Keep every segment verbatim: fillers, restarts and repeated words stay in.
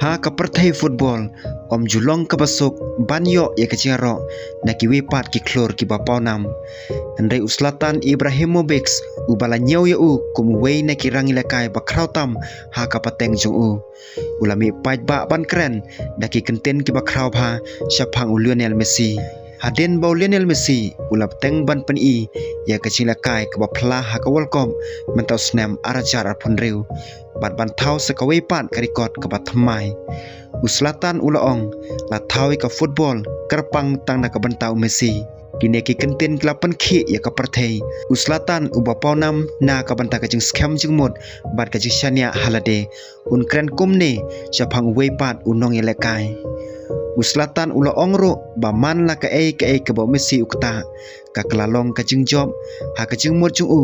Ha ka pyrthei football, ym ju long kaba suk ban ïoh ïa ka jingïaroh na kiwei pat ki khlur kiba pawnam. Hynrei u Zlatan Ibrahimovic, uba la ñiew ïa u kum uwei na ki rangïalehkai ba khraw tam ha ka pateng jong u, u la mih paidbah ban kren da ki kyntien kiba khraw bha shaphang u Lionel Messi. Hadien ba u Lionel Messi u la bteng ban pyni ïa ka jingïalehkai kaba phylla ha ka World Cup mynta u snem ar hajar arphew hynriew, bad ban thaw sa kawei pat ka record kaba thymmai, u Zlatan u la ong, la thaw ïa ka football kyrpang tang na ka bynta u Messi. Kine ki kyntien ki la pynkhih ïa ka pyrthei. U Zlatan uba pawnam na ka bynta ka jingskhem jingmut bad ka jingshaniah ha lade, un kren kumne shaphang uwei pat u nongïalehkai. U Zlatan u la ong ruh ba man la kaei kaei kaba u Messi u ktah, ka kylla long ka jingjop. Ha ka jingmut jong u,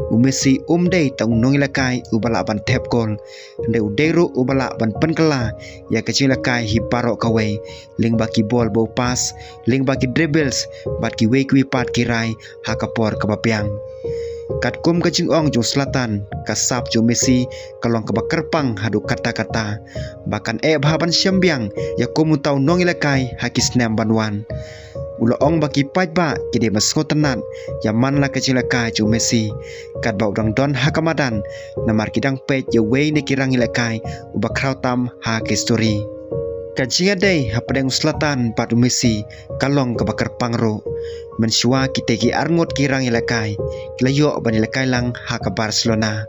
u Messi um dei tang u nongïalehkai uba lah ban thep gol, hynrei u dei ruh uba lah ban pynkylla ïa ka jingïalehkai hi baroh kawei, lyngba ki bol ba u pass, lyngba ki dribbles, bad kiwei kiwei pat ki rai ha ka por kaba biang. Katkum ka jingong jong u Zlatan, ka sap jong u Messi ka long kaba kyrpang haduh katta katta, ba kan eh bha ban shem biang ïa kum uta u nongïalehkai ha ki snem ban wan. U la ong ba ki paidbah ki dei ban sngewtynnat ïa man la ka jingïalehkai jong u Messi, katba u dang don ha ka madan, namar ki dang peit ïa uwei na ki rangïalehkai uba khraw tam ha ka histori. Ka jingïadei hapdeng u Zlatan bad u Messi ka long kaba kyrpang ruh. Mynshuwa kitei ki arngut ki rangïalehkai ki la ïoh ban ïalehkai lang ha ka Barcelona.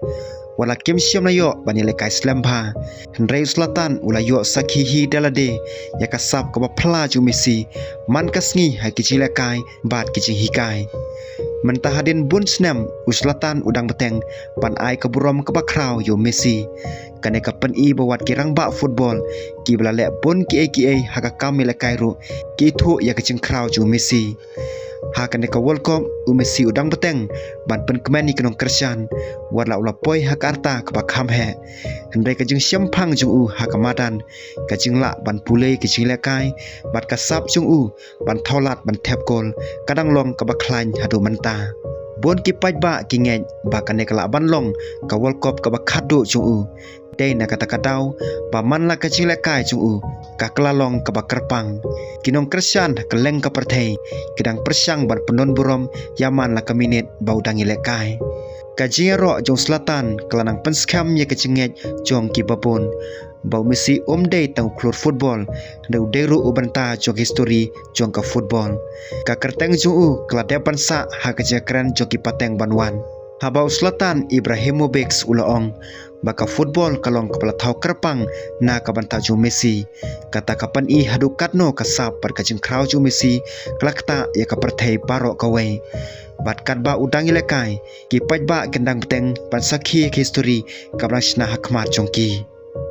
Wat la kim shym la ïoh ban ïalehkai slem bha, hynrei u Zlatan u la ïoh sakhi hi da lade ïa ka sap kaba phylla jong u Messi man ka sngi ha ki jingïalehkai bad ki jinghikai. Mynta hadien bun snem, u Zlatan u dang bteng ban ai ka burom kaba khraw ïa u Messi. Kane ka pyni ba wat ki rangbah football kiba la leh bun kiei kiei ha ka kam ïalehkai ruh ki ithuh ïa ka jingkhraw jong u Messi. Ha kane ka World Cup, u Messi u dang bteng ban pynkmen ïa ki nongkyrshan, wat la u la poi ha ka rta kaba kham heh, hynrei ka jingshemphang jong u ha ka madan, ka jinglah ban pule ïa ka jingïalehkai, bad ka sap jong u ban thaw lad ban thep gol, ka dang long kaba khlaiñ haduh mynta. Bun ki paidbah ki ngeit ba kane ka lah ban long ka World Cup kaba khatduh jong u. Dei na kata ka daw ba man la ka jingïalehkai jong u ka kylla long kaba kyrpang. Ki nongkyrshan ha kylleng ka pyrthei ki dang pyrshang ban pyndon burom ïa man la ka minit ba u dang ïalehkai. Ka jingïaroh jong u Zlatan ka la nang pynskhem ïa ka jingngeit jong kiba bun, ba u Messi um dei tang u khlur football, hynrei u dei ruh u bynta jong ka histori jong ka football. Ka kyrteng jong u ka la dep ban sah ha ka jingkren jong ki pateng ban wan. Haba u Zlatan Ibrahimovic u la ong ba ka football ka long kaba la thaw kyrpang na ka bynta jong u Messi, kata ka pyni haduh katno ka sap bad ka jingkhraw jong u Messi ka la ktah ïa ka pyrthei baroh kawei. Bad katba u dang ïalehkai, ki paidbah kin dang bteng ban sakhi ïa ka histori kaba dang shna ha khmat jong ki.